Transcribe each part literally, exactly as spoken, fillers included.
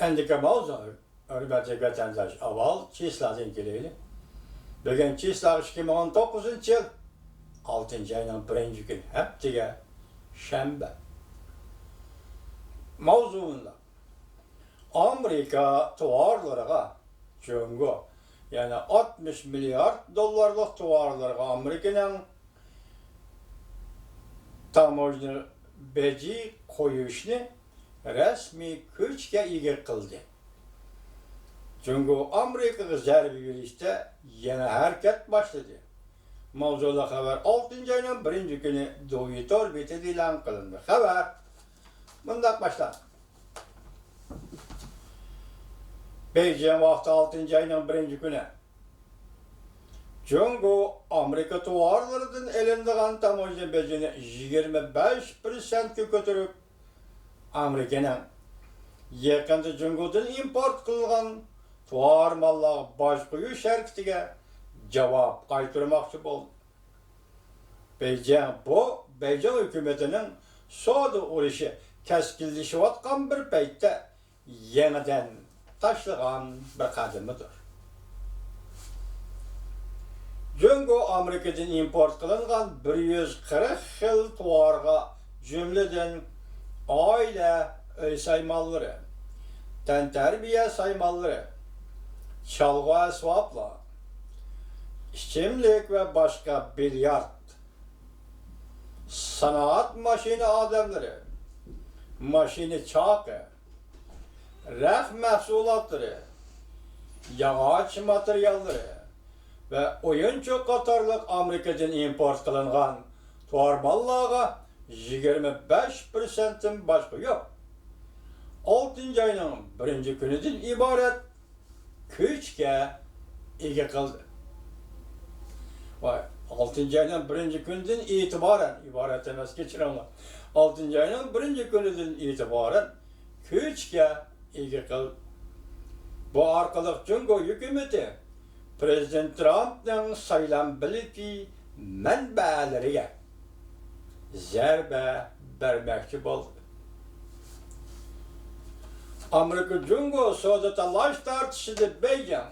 ئەندىكى ماۋزۇ، ھۆرمەتلىك ۋەتەنداش، ئاۋۋال چىسلادىن كېلەيلى. بۈگۈن چىسلا ئىككى مىڭ ئون توققۇزىنچى يىل، ئالتىنچى ئاينىڭ بىرىنچى كۈنى، ھەپتىگە شەنبە. ماۋزۇ مۇنداق. ئامېرىكا تاۋارلىرىغا جۇڭگو، يەنى ئاتمىش مىليارد دوللارلىق تاۋارلىرىغا ئامېرىكىنىڭ تاموژنا بېجى قويۇشنى رەسمىي كۈچكە ئىگە قىلدى. جۇڭگو ئامېرىكىغا زەربە بېرىشتە يېڭى ھەرىكەت باشلىدى. ماۋزۇلۇق خەۋەر ئالتىنچى ئاينىڭ بىرىنچى كۈنى دۇۋى تور بېتىدە ئېلان قىلىندى. خەۋەر مۇنداق باشلاندى. بېيجىڭ ۋاقتى ئالتىنچى ئاينىڭ بىرىنچى كۈنى. جۇڭگو ئامېرىكا تاۋارلىرىدىن ئېلىنىدىغان تاموژنا بېجىنى يىگىرمە بەش پىرسەنتكە كۆتۈرۈپ، ئامېرىكىنىڭ يېقىندا جۇڭگودىن ئىمپورت قىلىنغان تاۋار ماللارغا باج قويۇش ھەرىكىتىگە جاۋاب قايتۇرماقچى بولدى. بېيجىڭ بۇ بېيجىڭ ھۆكۈمىتىنىڭ سودا ئۇرۇشى كەسكىنلىشىۋاتقان بىر پەيتتە يېڭىدىن تاشلىغان بىر قەدىمىدۇر. جۇڭگو ئامېرىكىدىن ئىمپورت قىلىنغان بىر يۈز قىرىق خىل تاۋارغا، جۈملىدىن ئائىلە ئۆي سايمانلىرى، تەنتەربىيە سايمانلىرى، چالغۇ ئەسۋابلار، ئىچىملىك ۋە باشقا بىليارت، سانائەت ماشىنا ئادەملىرى، ماشىنا چاقى، رەخت مەھسۇلاتلىرى، ياغاچ ماتېرىياللىرى ۋە ئويۇنچۇق قاتارلىق ئامېرىكىدىن ئىمپورت قىلىنغان تاۋار ماللارغا يىگىرمە بەش پىرسەنتتىن باشقا يوق. ئالتىنچى ئاينىڭ بىرىنچى كۈنىدىن ئىبارەت كۈچكە ئىگە قىلدى. ۋاي، ئالتىنچى ئاينىڭ بىرىنچى كۈنىدىن ئېتىبارەن، ئىبارەت ئەمەس، كەچۈرۈڭلار. ئالتىنچى ئاينىڭ بىرىنچى كۈنىدىن ئېتىبارەن كۈچكە ئىگە قىلدى. بۇ ئارقىلىق جۇڭگو ھۆكۈمىتى پرېزىدېنت ترامپنىڭ سايلام بېلىتى مەنبەلىرىگە زەربە بەرمەكچى بولدى. ئامېرىكا جۇڭگو سودا تالاش تارتىشىدا بېيجىڭ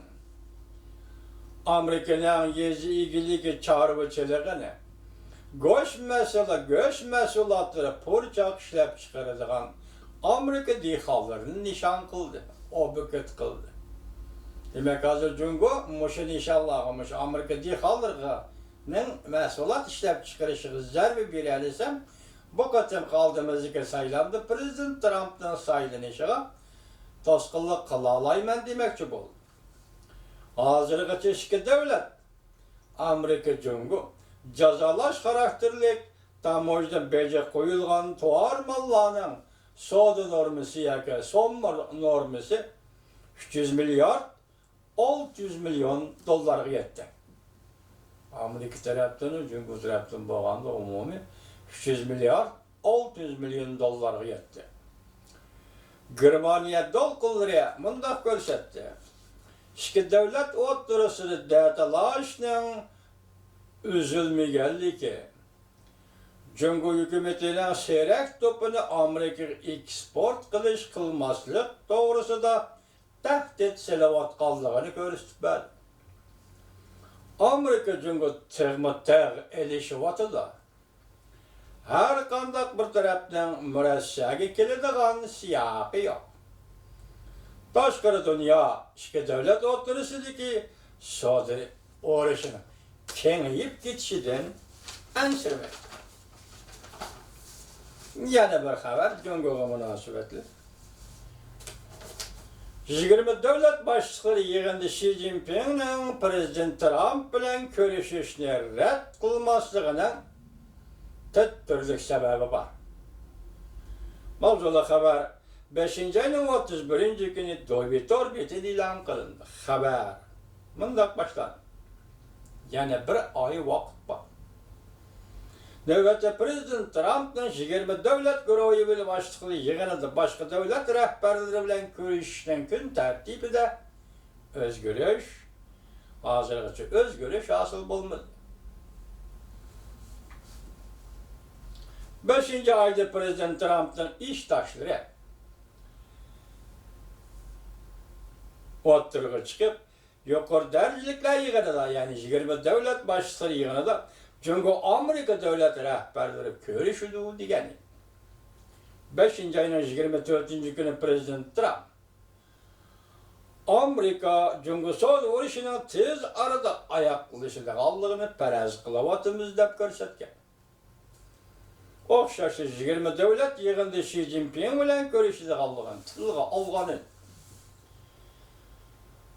ئامېرىكىنىڭ يېزا ئىگىلىكى، چارۋىچىلىقىنى، گۆش مەھسۇلى، گۆش مەھسۇلاتلىرى، پۇرچاق ئىشلەپچىقىرىدىغان ئامېرىكا دېھقانلىرىنى نىشان قىلدى، ئوبيېكت قىلدى. دېمەك، ھازىر جۇڭگو مۇشۇ نىشانلارغا، مۇشۇ ئامېرىكا دېھقانلىرىنىڭ مەھسۇلات ئىشلەپچىقىرىشىغا زەربە بېرەلىسەم، بۇ قېتىمقى ئالدىمىزدىكى سايلامدا پرېزىدېنت ترامپنىڭ سايلىنىشىغا توسقۇنلۇق قىلالايمەن دېمەكچى بولدى. ھازىرغىچە ئىككى دۆلەت، ئامېرىكا جۇڭگو، جازالاش خاراكتېرلىك تاموژنا بېجى قويۇلغان تاۋار ماللارنىڭ سودا نورمىسى ياكى سومما نورمىسى ئۈچ يۈز مىليارد ئالتە يۈز مىليون دوللارغا يەتتى. ئامېرىكا تەرەپتىن، جۇڭگو تەرەپتىن بولغاندا ئومۇمىي ئۈچ يۈز مىليارد ئالتە يۈز مىليون دوللارغا يەتتى. گېرمانىيە دولقۇنلىرى مۇنداق كۆرسەتتى: ئىككى دۆلەت ئوتتۇرىسىدا دەتالاشنىڭ ئۈزۈلمىگەنلىكى، جۇڭگو ھۆكۈمىتىنىڭ سېرەك توپىنى ئامېرىكىغا ئېكسپورت قىلىش قىلماسلىق توغرىسىدا تەھدىت سېلىۋاتقانلىقىنى كۆرسىتىپ بەردى. ئامېرىكا جۇڭگو تىغمۇ تىغ ئېلىشىۋاتىدۇ. ھەر قانداق بىر تەرەپنىڭ مۇرەسسەگە كېلىدىغان سىياقى يوق. تاشقىرى دۇنيا ئىككى دۆلەت ئوتتۇرىسىدىكى سودا ئۇرۇشىنىڭ كېڭىيىپ كېتىشىدىن ئەنسىرىمەيدۇ. يەنە بىر خەۋەر جۇڭگوغا مۇناسىۋەتلىك. يىگىرمە دۆلەت باشلىقلىرى يىغىنىدا شى جىنپىڭنىڭ پرېزىدېنت ترامپ بىلەن كۆرۈشۈشنى رەت قىلماسلىقىنىڭ تۆت تۈرلۈك سەۋەبى بار. ماۋزۇلۇق خەۋەر بەشىنچى ئاينىڭ ئوتتۇز بىرىنچى كۈنى دۇۋى تور بېتىدە ئېلان قىلىندى. خەۋەر مۇنداق باشلاندى: يەنە بىر ئاي ۋاقىت بار. نۆۋەتتە پرېزىدېنت ترامپنىڭ يىگىرمە دۆلەت گۇرۇھى باشلىقلىرى يىغىنىدا باشقا دۆلەت رەھبەرلىرى بىلەن كۆرۈشۈشنىڭ كۈن تەرتىپىدە ئۆزگىرىش، ھازىرغىچە ئۆزگىرىش ھاسىل بولمىدى. بەشىنچى ئايدا پرېزىدېنت ترامپنىڭ ئىشداشلىرى، ئوتتۇرىغا چىقىپ، يۇقىرى دەرىجىلىكلەر يىغىنىدا، يەنى يىگىرمە دەۋلەت باشلىقلىرى يىغىنىدا جۇڭگو ئامېرىكا دۆلەت رەھبەرلىرى كۆرۈشىدۇ دېگەن. بەشىنچى ئاينىڭ يىگىرمە تۆتىنچى كۈنى پرېزىدېنت ترامپ ئامېرىكا جۇڭگو سودا ئۇرۇشىنىڭ تېز ئارىدا ئاياغلىشىدىغانلىقىنى پەرەز قىلىۋاتىمىز دەپ كۆرسەتكەن. ئوخشاشلا يىگىرمە دۆلەت يىغىنىدا شى جىنپىڭ بىلەن كۆرۈشىدىغانلىقىنى تىلغا ئالغان ئىدى.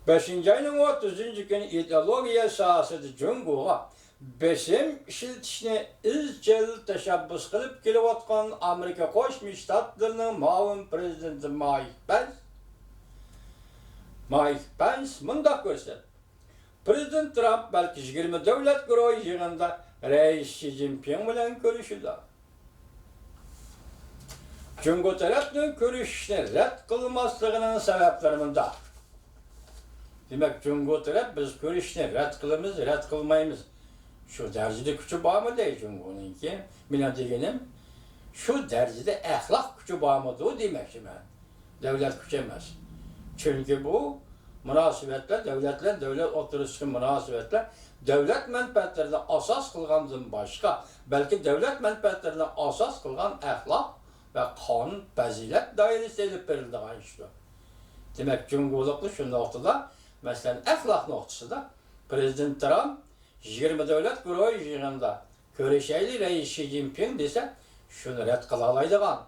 بەشىنچى ئاينىڭ ئوتتۇزىنچى كۈنى ئىدېئولوگىيە ساھەسىدە جۇڭگوغا بېسىم ئىشلىتىشنى ئىزچىل تەشەببۇس قىلىپ كېلىۋاتقان ئامېرىكا قوشما شتاتلىرىنىڭ مۇئاۋىن پرېزىدېنتى مايك پېنس، مايك پېنس مۇنداق كۆرسەتتى. پرېزىدېنت ترامپ بەلكى يىگىرمە دۆلەت گۇرۇھى يىغىنىدا رەئىس شى جىنپىڭ بىلەن كۆرۈشىدۇ. جۇڭگو تەرەپنىڭ كۆرۈشۈشنى رەت قىلماسلىقىنىڭ سەۋەبلىرى مۇنداق. دېمەك، جۇڭگو تەرەپ بىز كۆرۈشۈشنى رەت قىلىمىز، رەت قىلمايمىز. شۇ دەرىجىدە كۈچى بارمۇ دەي جۇڭگونىڭكى؟ مېنىڭ دېگىنىم، شۇ دەرىجىدە ئەخلاق كۈچى بارمىدۇ دېمەكچىمەن. دۆلەت كۈچى ئەمەس. چۈنكى بۇ مۇناسىۋەتلەر، دۆلەت بىلەن دۆلەت ئوتتۇرىسىدىكى مۇناسىۋەتلەر دۆلەت مەنپەئەتلىرىنى ئاساس قىلغاندىن باشقا، بەلكى دۆلەت مەنپەئەتلىرىنى ئاساس قىلغان ئەخلاق ۋە قانۇن، پەزىلەت دائىرىسىدە ئېلىپ بېرىلىدىغان ئىشتۇر. دېمەك، جۇڭگولۇقلار شۇ نۇقتىدا، مەسىلەن، ئەخلاق نۇقتىسىدا پرېزىدېنت ترامپ يىگىرمە دۆلەت گۇرۇھى يىغىنىدا كۆرۈشەيلى رەئىس شى جىنپىڭ دېسە، شۇنى رەت قىلالايدىغان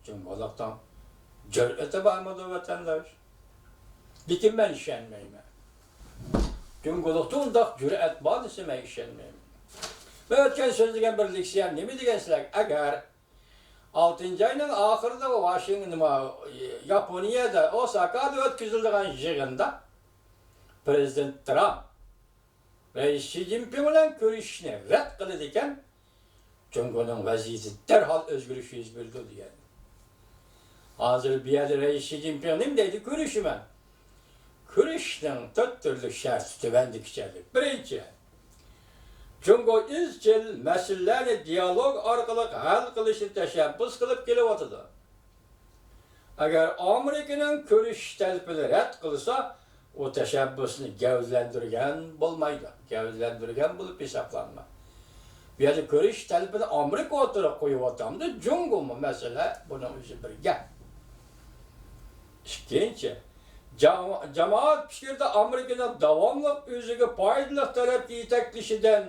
جۇڭگولۇقنىڭ جۈرئىتى بارمىدۇ، ۋەتەنداش؟ لېكىن مەن ئىشەنمەيمەن. جۇڭگولۇقتا ئۇنداق جۈرئەت بار دېسە، مەن ئىشەنمەيمەن. مەن ئۆتكەن سۆزلىگەن بىر لېكسىيەم نېمە دېگەن سىلەرگە؟ ئەگەر ئالتىنچى ئاينىڭ ئاخىرىدا ۋاشىنگ-، نېمە، ياپونىيەدە، ئوساكادا ئۆتكۈزۈلىدىغان يىغىندا پرېزىدېنت ترامپ رەئىس شى جىنپىڭ بىلەن كۆرۈشۈشنى رەت قىلىدىكەن، جۇڭگونىڭ ۋەزىيىتى دەرھال ئۆزگىرىش يۈز بېرىدۇ دېگەن. ھازىر بۇ يەردە رەئىس شى جىنپىڭ نېمە دەيدۇ؟ كۆرۈشىمەن. كۆرۈشۈشنىڭ تۆت تۈرلۈك شەرتى تۆۋەندىكىچە. بىرىنچى، جۇڭگو ئىزچىل مەسىلىلەرنى دىيالوگ ئارقىلىق ھەل قىلىشنى تەشەببۇس قىلىپ كېلىۋاتىدۇ. ئەگەر ئامېرىكىنىڭ كۆرۈشۈش تەلىپىنى رەت قىلسا، ئۇ تەشەببۇسنى گەۋدىلەندۈرگەن بولمايدۇ، گەۋدىلەندۈرگەن بولۇپ ھېسابلانمايدۇ. بۇ يەردە كۆرۈشۈش تەلىپىنى ئامېرىكا ئوتتۇرىغا قويۇۋاتامدۇ، جۇڭگومۇ؟ مەسىلە بۇنىڭ ئۆزى بىر گەپ. ئىككىنچى، جا-، جامائەت پىكرىدە ئامېرىكىنىڭ داۋاملىق ئۆزىگە پايدىلىق تەرەپكە يېتەكلىشىدىن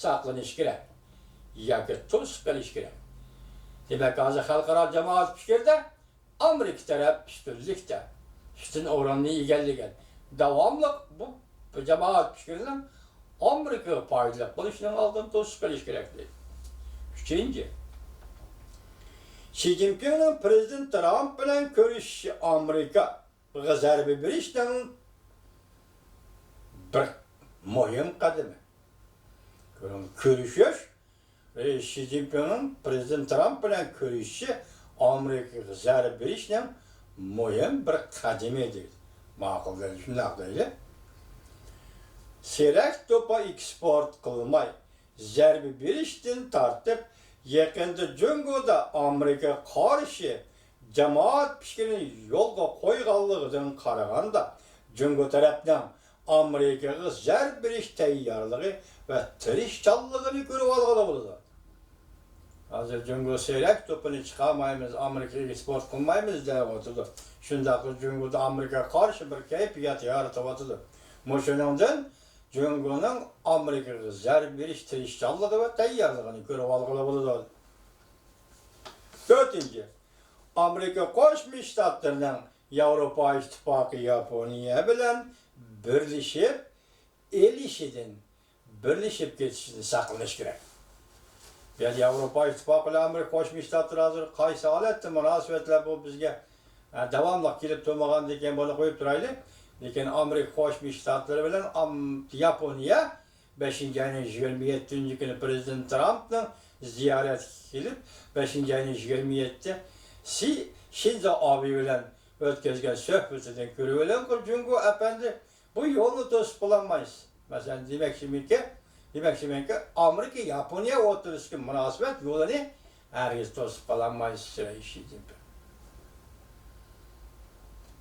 ساقلىنىش كېرەك ياكى توسۇپ قېلىش كېرەك. دېمەك، ھازىر خەلقئارا جامائەت پىكرىدە ئامېرىكا تەرەپ ئۈستۈنلۈكتە، ئۈستۈن ئورۇننى ئىگىلىگەن. داۋاملىق بۇ جامائەت پىكرىنىڭ ئامېرىكىغا پايدىلىق بولۇشىنىڭ ئالدىنى توسۇپ قېلىش كېرەك دەيدۇ. ئۈچىنچى، شى جىنپىڭنىڭ پرېزىدېنت ترامپ بىلەن كۆرۈشۈشى ئامېرىكا زەربە بېرىشنىڭ بىر مۇھىم قەدىمى. كۆرۈڭ، كۆرۈشۈش، ئى، شى جىنپىڭنىڭ پرېزىدېنت ترامپ بىلەن كۆرۈشۈشى ئامېرىكىغا زەربە بېرىشنىڭ مۇھىم بىر قەدىمى دېدى. ماقۇل دەيلى، شۇنداق دەيلى. سېرەك توپا ئېكسپورت قىلماي، زەربە بېرىشتىن تارتىپ، يېقىندا جۇڭگودا ئامېرىكىغا قارشى جامائەت پىكرىنى يولغا قويغانلىقىدىن قارىغاندا، جۇڭگو تەرەپنىڭ ئامېرىكىغا زەربە بېرىش تەييارلىقى ۋە تىرىشچانلىقىنى كۆرۈۋالغىلى بولىدۇ. ھازىر جۇڭگو سېرەك توپىنى چىقارمايمىز، ئامېرىكىغا ئېكسپورت قىلمايمىز دەۋاتىدۇ. شۇنداقلا جۇڭگودا ئامېرىكىغا قارشى بىر كەيپىيات يارىتىۋاتىدۇ. مۇشۇنىڭدىن جۇڭگونىڭ ئامېرىكىغا زەربە بېرىش تىرىشچانلىقى ۋە تەييارلىقىنى كۆرۈۋالغىلى بولىدۇ. تۆتىنچى، ئامېرىكا قوشما شتاتلىرىنىڭ ياۋروپا ئىتتىپاقى ياپونىيە بىلەن بىرلىشىپ ئېلىشىدىن، بىرلىشىپ كېتىشىدىن ساقلىنىش كېرەك. بۇ يەردە ياۋروپا ئىتتىپاقى بىلەن ئامېرىكا قوشما شتاتلىرى ھازىر قايسى ھالەتتە مۇناسىۋەتلەر بۇ بىزگە، ھە، داۋاملىق كېلىپ تۇرمىغاندىكىن بۇنى قويۇپ تۇرايلى. لېكىن ئامېرىكا قوشما شتاتلىرى بىلەن ئام-، ياپونىيە بەشىنچى ئاينىڭ يىگىرمە يەتتىنچى كۈنى پرېزىدېنت ترامپنىڭ زىيارەتكە كېلىپ، بەشىنچى ئاينىڭ يىگىرمە يەتتە سى شىنزو ئابې بىلەن ئۆتكۈزگەن سۆھبىتىدىن كۆرۈۋېلىڭكى، جۇڭگو ئەپەندى بۇ يولنى توسۇپ بولالمايسىز. مەسىلەن، دېمەكچىمەنكى، دېمەكچىمەنكى، ئامېرىكا ياپونىيە ئوتتۇرىسىدىكى مۇناسىۋەت يولىنى ھەرگىز توسۇپ بولالمايسىز، شى جىنپىڭ.